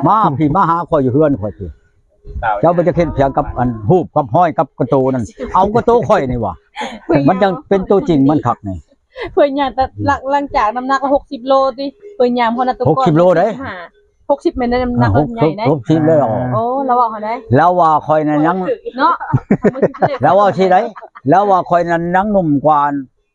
ມາພີ້ ມາຫາຂ້ອຍຢູ່ເຮືອນຂ້ອຍພີ້. ເຈົ້າບໍ່ຈະເຮັດພຽງກັບອັນຮູບກັບຮອຍກັບກະໂຕນັ້ນ ເອົາກະໂຕຂ້ອຍນີ້ຫວາ ມັນຈັ່ງເປັນໂຕຈິງມັນຄັກນີ້. ເພິ່ນຍ່າງແຕ່ ຫຼັງ ຫຼັງຈາກນ້ຳໜັກຫົກສິບໂລຕິ ເພິ່ນຍ່າງຮອດນະຕຸກອນ ຫົກສິບໂລເດ້ ຫົກສິບແມ່ນໄດ້ນ້ຳໜັກ ອ່າ ໃຫຍ່ເດ້ ຫົກສິບເລີຍ. ໂອ້ ລາວເວົ້າຫັ້ນເດ້ ລາວວ່າຂ້ອຍນັ້ນຍັງ ເນາະ ລາວເວົ້າຊີ້ໃດ ລາວວ່າຂ້ອຍນັ້ນຍັງໜຸ່ມກວ່າ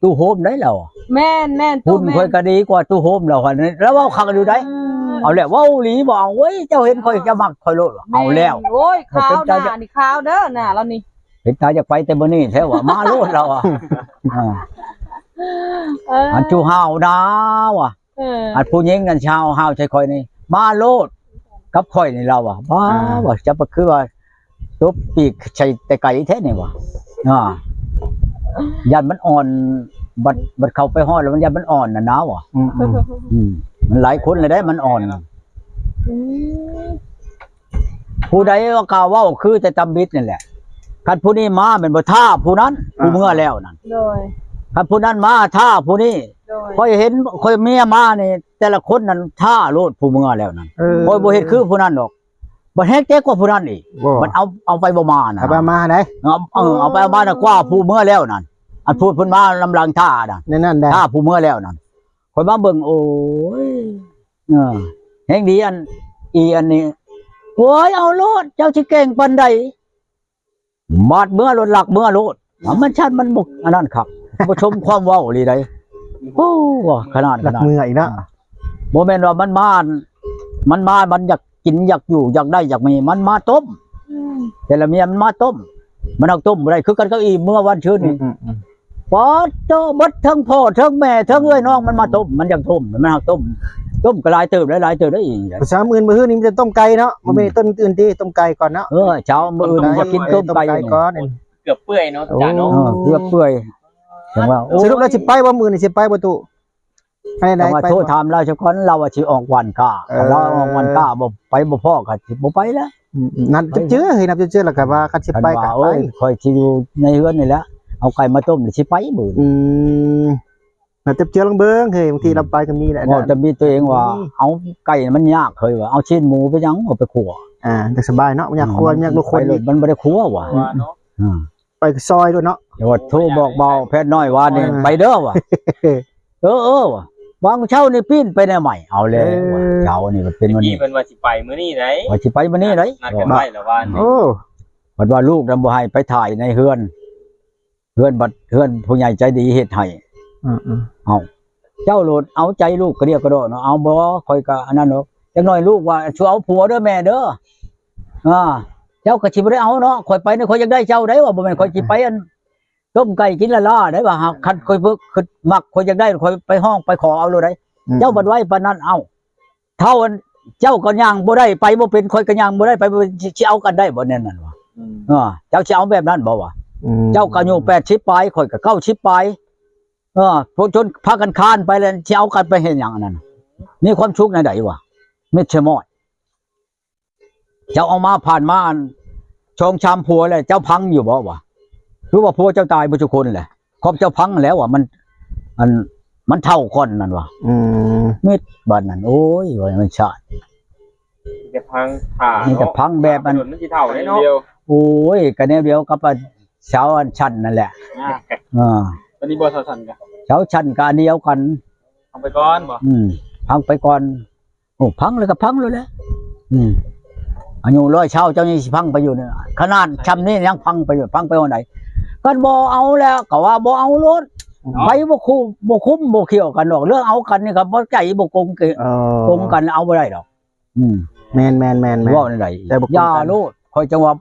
ຕູ້ໂຮມໄດ໋ລາວ. ແມ່ນໆ ໂຕ ພຸ້ນ ແມ່ນ ຂ້ອຍກໍດີກວ່າຕູ້ໂຮມລາວຫັ້ນ ລາວເວົ້າຄັກຢູ່ໄດ໋. ອືມ ເອົາແຫຼະ ເວົ້າອີ່ຫຼີບໍ່ ເອົາ ໂອ້ຍ ເຈົ້າເຫັນຂ້ອຍ ເຈົ້າມັກຂ້ອຍໂລດ ເອົາແລ້ວ. ໂອ້ຍ ຂາວ ໜ້ານີ້ຂາວເດີ ໜ້າລາວນີ້ ເປັນຕາຢາກໄປແຕ່ມື້ນີ້ແທ້ວ່າ ມາໂລດລາວ. ອ່າ ເອີ ອັນຈູ່ຫ້າວນາວ່າ ເອີ ອັນຜູ້ຍິງນັ້ນຊາວຫ້າວໃສ່ຂ້ອຍນີ້ ມາໂລດກັບຂ້ອຍນີ້ລາວວ່າ. ບ້າ ອ່າ ວ່າ ຈະບໍ່ຄືວ່າຕົບປີກໃສ່ແຕ່ໄກແທ້ນີ້ວ່າ ອ່າ ຢ້ານມັນອ່ອນ ບັດ ບັດເຂົ້າໄປຮອດແລ້ວມັນຢ້ານມັນອ່ອນນະນາວ່າ. ອືມໆ ອືມ ມັນຫຼາຍຄົນແລ້ວເດ້ມັນອ່ອນ. ອືມ ຜູ້ໃດວ່າກ້າເວົ້າຄືແຕ່ຕຳບິດນີ້ແຫຼະ. ຄັນຜູ້ນີ້ມາແມ່ນບໍ່ ຖ້າຜູ້ນັ້ນ ອ່າ ຜູ້ເມືອແລ້ວນັ້ນ. ໂດຍ ຄັນຜູ້ນັ້ນມາ ຖ້າຜູ້ນີ້. ໂດຍ ຂ້ອຍເຫັນ ຂ້ອຍເມຍມານີ້ ແຕ່ລະຄົນນັ້ນ ຖ້າໂລດຜູ້ເມືອແລ້ວນັ້ນ. ເອີ ຂ້ອຍບໍ່ເຮັດຄືຜູ້ນັ້ນດອກ ບັດແຮງແຕກກວ່າຜູ້ນັ້ນອີກ. ບໍ່ ບັດເອົາ ເອົາໄປບໍ່ມານະ ເອົາໄປມາໃດ ເອົາ ເອີ ເອົາໄປເອົາມານະກວ່າຜູ້ເມືອແລ້ວນັ້ນ. ອັນຜູ້ເພິ່ນມານຳຫຼັງຖ້ານະ ໃນນັ້ນໄດ໋ ຖ້າຜູ້ເມືອແລ້ວນັ້ນ. ຂ້ອຍມາເບິ່ງ ໂອ້ຍ ເອີ ແຮງດີອັນ ອີອັນນີ້ ໂອ້ຍ ເອົາໂລດ ເຈົ້າຊິເກັ່ງປານໃດ ບາດເມືອໂລດ ລັກເມືອໂລດ. ມັນຊັ້ນ ມັນບໍ່ອັນນັ້ນຄັກ ບໍ່ຊົມຄວາມເວົ້າອີ່ຫຼີໃດ໋. ໂອ້ ຂະໜາດ ລັກເມືອອີກນະ. ບໍ່ແມ່ນວ່າມັນມາ ມັນມາ ມັນຢາກກິນ ຢາກຢູ່ ຢາກໄດ້ ຢາກມີ ມັນມາຕົ້ມ. ອືມ ແຕ່ລະເມຍມັນມາຕົ້ມ ມັນຮັກຕົ້ມບໍ່ໄດ້ ຄືກັນກັບອີ່ເມື່ອວານຊືນນີ້. ອືມໆໆ ປາດໂທ້ ເບິດເທິງພໍ່ເທິງແມ່ເທິງເອື້ອຍນ້ອງມັນມາຕົ້ມ ມັນຢາກຕົ້ມ ມັນຮັກຕົ້ມ. ຕົ້ມກໍຫຼາຍເຕີບ ຫຼາຍເຕີບໄດ້ອີກ. ພາສາມື້ອື່ນ ມື້ຮືນີ້ມີແຕ່ຕົ້ມໄກ່ເນາະ ອືມ ບໍ່ມີຕົ້ນອື່ນຕິ ຕົ້ມໄກ່ກ່ອນເນາະ. ເອີ ເຊົ້າມື້ອື່ນກໍກິນຕົ້ມໄກ່ ຕົ້ມໄກ່ກ່ອນ. ເກືອບເປື່ອຍເນາະ ໂອ້ ອາຈານເນາະ. ເອີ ເກືອບເປື່ອຍ. ຈັ່ງວ່າ ໂອ້ຍ ສະຫຼຸບແລ້ວຊິໄປບໍ່ ມື້ນີ້ຊິໄປບໍ່ຕຸ? ໃຫ້ໄດ້ ຈັ່ງວ່າ ໄປ ໂທຖາມລາວຊະກ່ອນ ລາວວ່າຊິອອກຫວ່ານກ້າ. ເອີ ລາວອອກຫວ່ານກ້າ ບໍ່ໄປ ບໍ່ພໍ້ກໍຊິບໍ່ໄປແລ້ວ. ອືມ ອືມ ນັດ ໄປ ເຈີ ເຮີຍ ນັດເຈີ ແລ້ວກໍວ່າຄັນຊິໄປກໍໄປ. ເອີຍ ຂ້ອຍຊິຢູ່ໃນເຮືອນນີ້ແຫຼະ ເອົາໄກ່ມາຕົ້ມ ຊິໄປມື້. ອືມ ນັດເຈີລອງເບິ່ງເຮີຍ ບາງທີ ອືມ ລາວໄປກໍມີແຫຼະ. ເວົ້າແຕ່ມີຕົວເອງວ່າ ອືມ ເອົາໄກ່ມັນຍາກເຮີຍວ່າ ເອົາຊີ້ນໝູໄປຫຍັງ ເອົາໄປຂົ້ວ. ອ່າ ຈັກສະບາຍເນາະ ບໍ່ຢາກຂົ້ວ ອືມ ບໍ່ຢາກລົວກຄົນ ໄປໂລດ ມັນບໍ່ໄດ້ຂົ້ວວ່າ. ອືມ ອືມ ໄປກໍຊອຍໂລດເນາະ. ແຕ່ວ່າໂທບອກເບົາແພດນ້ອຍວ່ານີ້ ເອີ ໄປເດີວ່າ. ເອີ ເອີ ວ່າ ຫວ່າງເຊົ້ານີ້ປີ້ນໄປແນວໃໝ່ ເອົາແລ້ວ. ເອີ ວ່າເຈົ້ານີ້ມັນເປັນມື້ນີ້ ເພິ່ນວ່າຊິໄປມື້ນີ້ໄດ໋ ວ່າຊິໄປມື້ນີ້ໄດ໋ ນັດກັນໄວ້ລະວ່ານີ້. ໂອ້ ເພິ່ນວ່າລູກນຳບໍ່ໃຫ້ໄປຖ່າຍໃນເຮືອນ ເຮືອນບັດເຮືອນຜູ້ໃຫຍ່ໃຈດີເຮັດໃຫ້. ອືມໆ ເອົາ ເຈົ້າໂລດເອົາໃຈລູກກະດຽວກະດໍເນາະ. ເອົາບໍ່ ຂ້ອຍກະອັນນັ້ນດອກ ຈັກໜ້ອຍລູກວ່າ ຊິເອົາຜົວເດີແມ່ເດີ. ອ່າ ເຈົ້າກໍຊິບໍ່ໄດ້ເອົາເນາະ ຂ້ອຍໄປນີ້ ຂ້ອຍຢາກໄດ້ເຈົ້າໄດ໋ວ່າ ບໍ່ແມ່ນຂ້ອຍຊິໄປອັນ ຕົ້ມໄກ່ກິນລ້າໆໄດ໋ວ່າ. ຫາກຄັນຂ້ອຍເພິກ ຄິດມັກ ຂ້ອຍຢາກໄດ້ ຂ້ອຍໄປຮ້ອງໄປຂໍເອົາໂລດໄດ໋. ອືມ ເຈົ້າບັດໄວປານນັ້ນ ເອົ້າ ເທົ່າອັນ ເຈົ້າກໍຍ່າງບໍ່ໄດ້ ໄປບໍ່ເປັນ ຂ້ອຍກໍຍ່າງບໍ່ໄດ້ ໄປບໍ່ ຊິ ຊິເອົາກັນໄດ້ບໍ່ແນວນັ້ນວ່າ. ອືມ ເອີ ເຈົ້າຊິເອົາແບບນັ້ນບໍ່ວະ? ອືມ ເຈົ້າກໍອາຍຸແປດສິບປາຍ ຂ້ອຍກໍເກົ້າສິບປາຍ. ເອີ ພວກຊົນພາກັນຄານໄປແລ້ວ ຊິເອົາກັນໄປເຮັດຫຍັງອັນນັ້ນ? ມີຄວາມສຸກແນວໃດວະ? ມິດຊະມ້ອຍ. ເຈົ້າເອົາມາຜ່ານມາອັນ ສອງສາມຜົວແລ້ວ ເຈົ້າພັງຢູ່ບໍ່ວະ? ຄືວ່າຜົວເຈົ້າຕາຍເບິດທຸກຄົນແຫຼະ ຄອບເຈົ້າພັງແລ້ວວະ. ມັນ ອັນ ມັນເຖົ້າກ່ອນນັ້ນວະ. ອືມ ມິດບາດນັ້ນ ໂອ້ຍ ວ່າມັນຊາດ ມີແຕ່ພັງຖ້າ ມີແຕ່ພັງແບບອັນ ມັນຊິເຖົ້າເດ້ເນາະ. ໂອ້ຍ ກະແນວດຽວກັບອັນ ຊາວອັນຊັ້ນນັ້ນແຫຼະ. ອ່າ ເອີ ອັນນີ້ບໍ່ຊາວຊັ້ນກະ ຊາວຊັ້ນກະອັນດຽວກັນ. ພັງໄປກ່ອນບໍ່? ອືມ ພັງໄປກ່ອນ. ໂອ້ ພັງແລ້ວກໍພັງໂລດແຫຼະ. ອືມ ອາຍຸຮ້ອຍຊາວ ເຈົ້າຍັງຊິພັງໄປຢູ່ນີ້ ຂະໜາດຊ່ຳນີ້ຍັງພັງໄປຢູ່. ພັງໄປຮອດໃດ? ຄັນບໍ່ເອົາແລ້ວກໍວ່າບໍ່ເອົາໂລດ. ອືມ ໄປບໍ່ຄຸ້ມ ບໍ່ຄຸ້ມບໍ່ກ່ຽວກັນດອກ ເລື່ອງເອົາກັນນີ້ກໍບໍ່ໃຈບໍ່ກົງ ເອີ ກົງກັນເອົາບໍ່ໄດ້ດອກ. ອືມ ແມ່ນໆໆໆ ເວົ້າແນວໃດ? ແຕ່ບໍ່ກົງກັນ ຢ່າໂລດ. ຂ້ອຍຈັ່ງວ່າ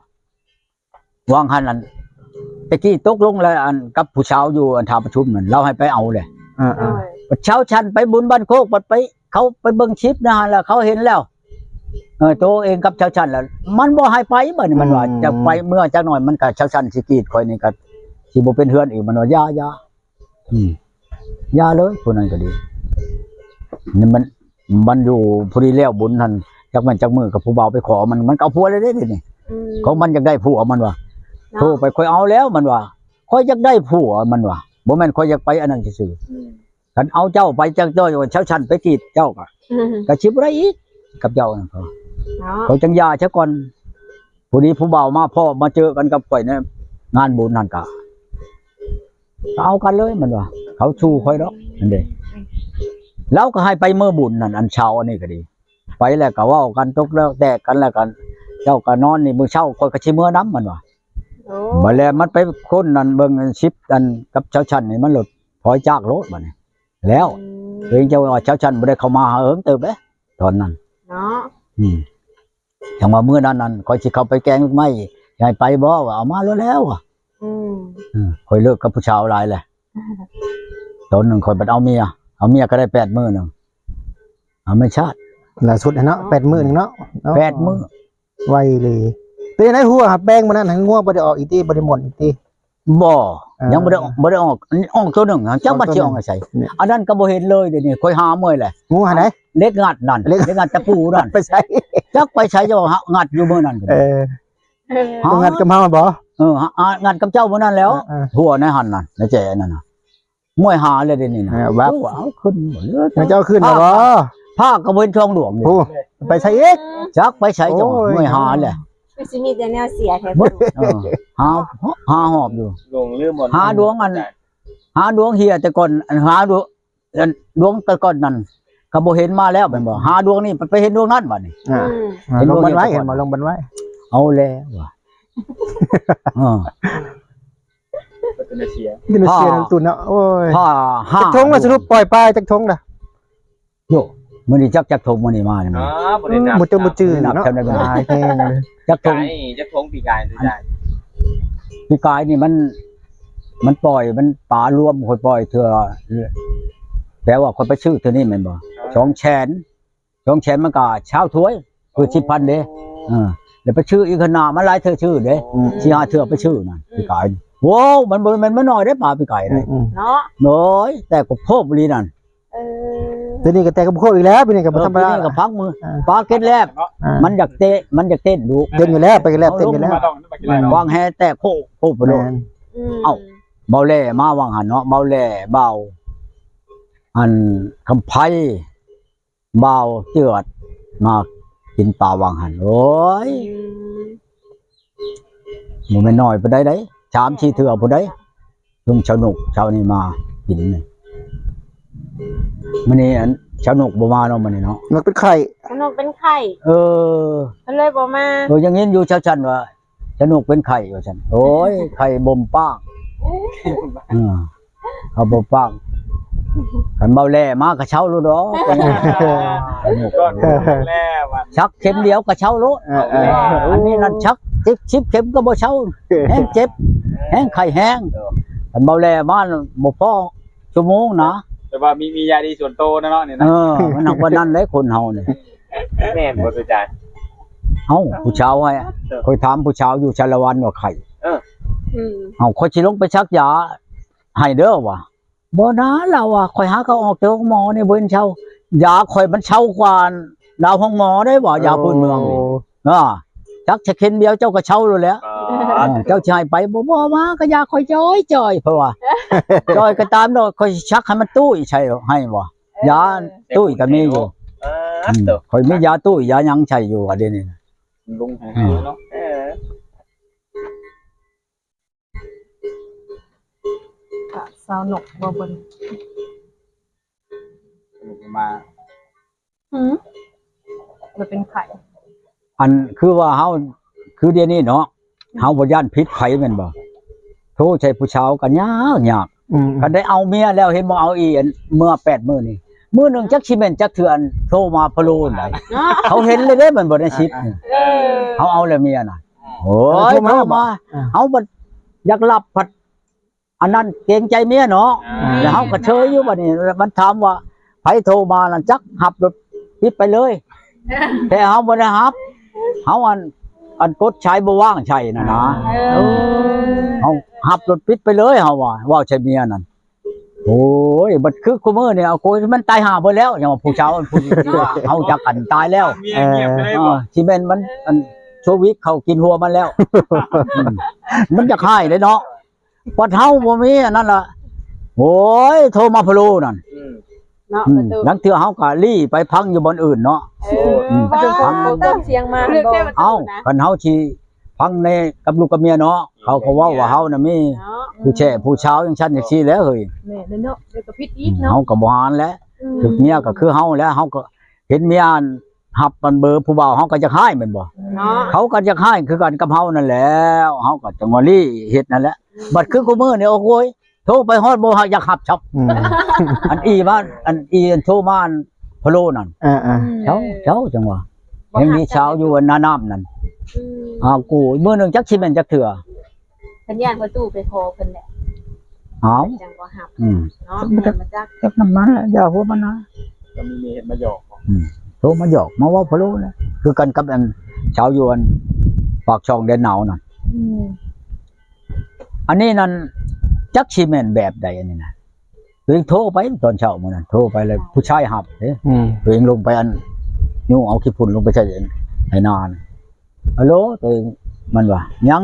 ວ່າງຫັ້ນ ອັນ ແຕ່ກີ້ຕົກລົງແລ້ວ ອັນ ກັບຜູ້ສາວຢູ່ ອັນ ທ່າປະຊຸມນັ້ນ ລາວໃຫ້ໄປເອົາແຫຼະ. ເອີໆ ບັດຊາວຊັ້ນໄປບຸນບ້ານໂຄກ ບັດໄປ ເຂົາໄປເບິ່ງຄລິບໃນຫັ້ນລະ ເຂົາເຫັນແລ້ວ. ເອີ ໂຕເອງກັບຊາວຊັ້ນລະ ມັນບໍ່ໃຫ້ໄປ. ບັດນີ້ມັນວ່າ ອືມ ຈະໄປເມືອຈັກໜ້ອຍ ມັນກໍ ຊາວຊັ້ນຊິກຣີດຂ້ອຍນີ້ ກໍຊິບໍ່ເປັນເຮືອນອີກ. ມັນວ່າ ຢ່າໆ ອືມ ຢ່າເລີຍ ຜູ້ນັ້ນກໍດີ. ນີ້ມັນ ມັນຢູ່ພໍດີແລ້ວບຸນຫັ້ນ ຈັກແມ່ນຈັກມື້ກັບຜູ້ບ່າວໄປຂໍມັນ ມັນກໍເອົາຜົວແລ້ວເດ້ນີ້. ອືມ ຂອງມັນຢາກໄດ້ຜົວມັນວ່າ ເນາະ ໂທໄປ ຂ້ອຍເອົາແລ້ວ ມັນວ່າ ຂ້ອຍຢາກໄດ້ຜົວ ມັນວ່າ ບໍ່ແມ່ນຂ້ອຍຢາກໄປອັນນັ້ນຊື່ໆ. ອືມ ຄັນເອົາເຈົ້າໄປຈັກໜ້ອຍ ວ່າຊາວຊັ້ນໄປກຣີດເຈົ້າກໍ ອືມ ກໍຊິບໍ່ໄດ້ອີກ. ກັບເຈົ້ານັ້ນ ເນາະ ຂ້ອຍຈັ່ງຢ່າຊະກ່ອນ. ພໍດີຜູ້ບ່າວມາພໍ້ມາເຈີກັນກັບຂ້ອຍໃນງານບຸນຫັ້ນ ກະເອົາກັນເລີຍ ມັນວ່າ ເຂົາສູ່ຂ້ອຍດອກ ນັ້ນເດ້. ລາວກໍໃຫ້ໄປມື້ບຸນນັ້ນ ອັນເຊົ້າອັນນີ້ກໍດີ ໄປແລ້ວກໍເວົ້າກັນ ຕົກແລ້ວແຕກກັນແລ້ວກໍ ເຈົ້າກໍນອນນີ້ ມື້ເຊົ້າຂ້ອຍກໍຊິເມືອນຳ ມັນວ່າ. ໂອ້ ບັດແລ້ວມັນໄປຄົ້ນນັ້ນເບິ່ງ ອັນສິບອັນກັບຊາວຊັ້ນນີ້ ມັນໂລດຖອຍຈາກໂລດບັດນີ້. ແລ້ວ ອືມ ເກງໃຈວ່າຊາວຊັ້ນບໍ່ໄດ້ເຂົ້າມາຫາເຫິງເຕີບເດ້ຕອນນັ້ນ ເນາະ. ອືມ ຈັ່ງວ່າມື້ນັ້ນນັ້ນ ຂ້ອຍຊິເຂົ້າໄປແກງລູກໄມ້ ໃຫ້ໄປບໍ່ ວ່າເອົາມາໂລດແລ້ວ ອືມ ເອີ ຂ້ອຍເລີກກັບຜູ້ສາວຫຼາຍແຫຼະ ຕອນໜຶ່ງຂ້ອຍບັດເອົາເມຍ ເອົາເມຍກໍໄດ້ແປດມື້ໜຶ່ງ ເອົາແມ່ນຊາດ ລ່າສຸດຫັ້ນເນາະ ແປດມື້ໜຶ່ງເນາະ ແປດມື້ ໄວເລີຍ. ເປັນຈັ່ງໃດ ຫົວຫາແປງມື້ນັ້ນ ຫົວບໍ່ໄດ້ອອກອີກຕິ ບໍ່ໄດ້ມ້ວນອີກຕິ? ບໍ່ ເອີ ຍັງບໍ່ໄດ້ອອກ ບໍ່ໄດ້ອອກ ອອກຕົວໜຶ່ງ ຈັກມັນຊິອອກໃນໃສ ອັນນັ້ນກໍບໍ່ເຫັນເລີຍ. ດຽວນີ້ຂ້ອຍຫາເມື່ອຍແຫຼະ ຫາໃດ ເຫຼັກງັດນັ້ນ ເຫຼັກ ເຫຼັກງັດຕະປູນັ້ນ ໄປໃສ ຈັກໄປໃສ ເຈົ້າຫາງັດຢູ່ມື້ນັ້ນ. ເອີ ຫາ ຫາງັດກັບເຮົາບໍ? ເອີ ຫາ ຫາງັດກັບເຈົ້າມື້ນັ້ນແລ້ວ ເອີ ຫົວໃນຫັ້ນນັ້ນ ໃນແຈນັ້ນນະ. ເມື່ອຍຫາແລ້ວເດນີ້ນະ ເອີ ວັບ ເອົາຂຶ້ນໝົດເລີຍ ເຈົ້າຂຶ້ນແລ້ວບໍ? ຜ້າກໍບໍ່ເຫັນຊ່ອງຫຼວງເດ ໂອ້ ໄປໃສອີກ? ຈັກໄປໃສ ໂອ້ຍ ເຈົ້າ ເມື່ອຍຫາແລ້ວ ຄືຊິມີແຕ່ແນວເສຍແທ້ ເອີ ຫາ ຫາຫອບຢູ່ ຫຼົງລືມໝົດ ຫາດວງອັນ ຫາດວງເຮຍແຕ່ກ່ອນ ອັນຫາດວງ ອັນດວງແຕ່ກ່ອນນັ້ນກໍບໍ່ເຫັນມາແລ້ວແມ່ນບໍ່? ຫາດວງນີ້ໄປເຫັນດວງນັ້ນບັດນີ້ ອ່າ ອືມ ເຫັນດວງ ລົງບັນໄວ້ ເຫັນບໍ່ ລົງບັນໄວ້ ເອົາແລ້ວວ່າ ເອີ ເປັນເສຍ ເປັນເສຍ ອ່າ ນຳຕຸນເນາະ ໂອ້ຍ ອ່າ ຈັກຖົງລະ ສະຫຼຸບປ່ອຍປາຈັກຖົງລະ? ໂຍ ມື້ນີ້ຈັກ ຈັກຖົງມື້ນີ້ມານີ້ ອໍ ບໍ່ໄດ້ນັບ ບໍ່ຈຳບໍ່ຈື່ເນາະ ຫຼາຍແຮງເລີຍ ຈັກຖົງ ປີກາຍ ຈັກຖົງປີກາຍ ປີກາຍນີ້ມັນ ມັນປ່ອຍ ມັນປາລວມ ຂ້ອຍປ່ອຍເທື່ອ ແປວ່າຂ້ອຍໄປຊື້ເທື່ອນີ້ແມ່ນບໍ່? ອ່າ ສອງແສນ ສອງແສນມັນກໍຊາວຖ້ວຍ ຄືສິບພັນເດ້ ເອີ ແລ້ວໄປຊື້ອີກຂ້າງໜ້າ ມັນຫຼາຍເທື່ອຊື້ເດ້ ອືມ ສີ່ຫ້າເທື່ອໄປຊື້ນັ້ນ ອືມ ປີກາຍ ໂອ້ ມັນບໍ່ແມ່ນ ມັນໜ້ອຍເດ້ ປາປີກາຍ ອືມ ເນາະ ໂດຍ ແຕ່ກໍໂພບອີ່ຫຼີນັ້ນ ເອີ ປີນີ້ກໍແຕ່ກໍບໍ່ໂຄບອີກແລ້ວ ປີນີ້ກໍບໍ່ທຳມະດາ ເອີ ປີນີ້ກໍພັກມື ອ່າ ປາເກັດແລບ ອ່າ ມັນຢາກເຕະ ມັນຢາກເຕັ້ນດຸ ເຕັ້ນຢູ່ແລ້ວ ໄປກັນແລ້ວ ເຕັ້ນຢູ່ແລ້ວ ອືມ ວາງແຫແຕກໂຄບ ໂຄບໄປໂລດ ແມ່ນ ອືມ ເອົ້າ ເບົາແຫຼມາວ່າງຫັ້ນເນາະ ເບົາແຫຼ ເບົາ ອັນ ຄຳໄພ ບ່າວເຈືອດມາກິນປາວ່າງຫັ້ນ ໂອ້ຍ ອືມ ບໍ່ແມ່ນໜ້ອຍປານໃດເດ້ ສາມສີ່ເທື່ອພຸ້ນໃດ ເພິ່ນເຊົ້ານົກເຊົ້ານີ້ມາກິນນີ້ ມື້ນີ້ອັນເຊົ້ານົກບໍ່ມາເນາະ ມື້ນີ້ເນາະ ນົກເປັນໄຂ້ ເຈົ້ານົກເປັນໄຂ້ ເອີ ເພິ່ນເລີຍບໍ່ມາ ເອີ ຍັງເຫັນຢູ່ເຈົ້າຊັ້ນວ່າ ເຈົ້ານົກເປັນໄຂ້ວ່າຊັ້ນ ໂອ້ຍ ໄຂ້ບົ່ມປາກ ເອີ ເຂົາບໍ່ຟັງ ຄັນເບົາແຫຼມາກໍເຊົາໂລດດອກ ສັກເຂັມດຽວກໍເຊົາໂລດ ເອີ ເອີ ອັນນີ້ນັ້ນສັກສິບເຂັມກໍບໍ່ເຊົາ ແຮງເຈັບ ແຮງໄຂ້ແຮງ ຄັນເບົາແຫຼມາບໍ່ພໍຊົ່ວໂມງນະ ແຕ່ວ່າມີ ມີຢາດີສ່ວນໂຕນະເນາະນີ້ນະ ເອີ ມັນໜັກກວ່ານັ້ນເດ້ຄົນເຮົານີ້ ແມ່ນບໍ່ ອາຈານ? ເອົ້າ ຜູ້ສາວໃຫ້ ຂ້ອຍຖາມຜູ້ສາວຢູ່ສາລະວັນວ່າໄຂ້ ເອີ ອືມ ເອົ້າ ຂ້ອຍຊິລົງໄປສັກຢາໃຫ້ເດີວ່າ ບໍ່ນາ ລາວວ່າ ຂ້ອຍຫາກໍອອກແຕ່ໂຮງໝໍນີ້ບໍ່ເຫັນເຊົາ ຢາຂ້ອຍມັນເຊົາກວ່າລາວໂຮງໝໍເດ້ວ່າ ຢາພື້ນເມືອງນີ້ ໂອ້ ອ່າ ສັກແຕ່ເຂັມດຽວເຈົ້າກໍເຊົາໂລດແຫຼະ ອ່າ ເຈົ້າຊິໃຫ້ໄປບໍ່? ບໍ່ ມາກໍຢາຂ້ອຍຈ່ອຍໆ ເພິ່ນວ່າ ຈ່ອຍກໍຕາມດອກ ຂ້ອຍຊິສັກໃຫ້ມັນຕຸ້ຍໃສ່ໃຫ້ວ່າ ຢາຕຸ້ຍກໍມີຢູ່ ເອີ ອືມ ຂ້ອຍມີຢາຕຸ້ຍຢາຫຍັງໃສ່ຢູ່ ອັນນີ້ ລຸງໃຫ້ເນາະ ເອີ ກະຊາວນົກບໍ່ເບິ່ງ ມາ ຫື ບໍ່ເປັນໄຂ້ ອັນຄືວ່າເຮົາ ຄືດຽວນີ້ເນາະ ເຮົາບໍ່ຢ້ານຜິດໃຜແມ່ນບໍ່? ໂທໃສ່ຜູ້ສາວກໍຍາກ ຍາກ ອືມ ຄັນໄດ້ເອົາເມຍແລ້ວ ເຫັນບໍ່ ເອົາອີ່ອັນເມື່ອແປດມື້ນີ້ ມື້ໜຶ່ງຈັກຊິແມ່ນຈັກເທື່ອ ອັນໂທມາພະໂລນໃດ ເນາະ ເຂົາເຫັນເລີຍເດ້ ມັນບໍ່ໄດ້ສິດ ເອີ ເຮົາເອົາແລ້ວເມຍນະ ໂອ້ຍ ໂທມາ ໂທມາ ອ່າ ເຮົາບັດຢາກຫຼັບ ພັດອັນນັ້ນເກງໃຈເມຍເນາະ ອ່າ ແລ້ວເຮົາກໍເຊີຍຢູ່ ບັດນີ້ມັນຖາມວ່າໃຜໂທມານັ້ນ ຈັກ ຮັບໂລດ ປິດໄປເລີຍ ແຕ່ເຮົາບໍ່ໄດ້ຮັບ ເຮົາອັນ ອັນກົດສາຍບໍ່ວ່າງໃສ່ນັ້ນນະ ເອີ ເຮົາຮັບໂລດ ປິດໄປເລີຍ ເຮົາວ່າ ເວົ້າໃສ່ເມຍນັ້ນ ໂອ້ຍ ບັດຄືຄູ່ມື້ນີ້ ເອົາໂກຍ ມັນຕາຍຫ່າເບິດແລ້ວ ຍັງວ່າຜູ້ສາວ ອັນຜູ້ທີ່ວ່າເຮົາຈັກກັນຕາຍແລ້ວ ເມຍງຽບໄປເລີຍ ເອີ ບໍ່ ຊິແມ່ນມັນ ອັນໂຄວິດເຂົ້າກິນຫົວມັນແລ້ວ ອືມ ມັນຢາກຮ້າຍເດ້ເນາະ ບັດເຮົາບໍ່ມີອັນນັ້ນລະ ໂອ້ຍ ໂທມາພະໂລນັ້ນ ອືມ ເນາະ ອືມ ປະຕູ ລາງເທື່ອເຮົາກໍລີ້ໄປພັງຢູ່ບ່ອນອື່ນເນາະ ເອີ ອືມ ປະຕູ ຟັງ ເອົາ ເອົາເອົາເອົາ ສຽງມາ ເລື່ອງແກ້ປະຕູ ເອົ້າ ນະ ຄັນເຮົາຊິຟັງໃນກັບລູກກັບເມຍເນາະ ເຂົາກໍເວົ້າວ່າເຮົານະມີ ເນາະ ຜູ້ແຊຜູ້ຊາວຈັ່ງຊັ້ນຈັ່ງຊີ້ແຫຼະເຮີ້ຍ ແມ່ນເນາະ ແລ້ວກໍຜິດອີກເນາະ ເຮົາກໍບໍ່ຫານແຫຼະ ອືມ ຖືກເມຍກໍຄືເຮົາແຫຼະ ເຮົາກໍເຫັນເມຍອັນຮັບອັນເບີຜູ້ບ່າວ ເຮົາກໍຢາກຮ້າຍແມ່ນບໍ່ ເນາະ ເຂົາກໍຢາກຮ້າຍຄືກັນກັບເຮົານັ້ນແຫຼະ ເຮົາກໍຈັ່ງວ່າລີ້ເຮັດນັ້ນແຫຼະ ອືມ ບັດຄືຄູ່ມື້ນີ້ ໂອ້ໂຫຍ ໂທໄປຮອດບໍ່ຢາກຮັບຊັບ ອືມ ອັນອີ່ວ່າ ອັນອີ່ອັນໂທມາອັນພະໂລນັ້ນ ເອີໆ ເຈົ້າ ເຈົ້າ ຈັ່ງວ່າ ບໍ່ຮັບ ຍັງມີຊາວຢູ່ອັນໜ້ານ້ຳນັ້ນ ອືມ ອາ ກູ ມື້ໜຶ່ງຈັກຊິແມ່ນຈັກເທື່ອ ເພິ່ນຢ້ານພໍ່ຕູ້ໄປຂໍເພິ່ນແຫຼະ ອ້າວ ຈັ່ງບໍ່ຮັບ ອືມ ເນາະ ແມ່ນບໍ່ຈັກ ຈັກນຳນັ້ນແຫຼະ ຢ່າຫົວມັນນະ ກໍມີເມຍເຮັດມາຫຍອກ ອືມ ໂທມາຫຍອກ ມາເວົ້າພະໂລແຫຼະ ຄືກັນກັບອັນຊາວຢູ່ອັນປາກຊ່ອງແດນໜາວນັ້ນ ອືມ ອັນນີ້ນັ້ນ ຈັກຊິແມ່ນແບບໃດອັນນີ້ນະ ຕົວເອງໂທໄປຕອນເຊົ້າມື້ນັ້ນ ໂທໄປແລ້ວຜູ້ຊາຍຮັບເດ້ ອືມ ຕົວເອງລົງໄປອັນ ຍູ້ເອົາຂີ້ຝຸ່ນລົງໄປໃສ່ໄຖນານະ ຮັລໂຫຼ ຕົວເອງ ມັນວ່າ ຍັງ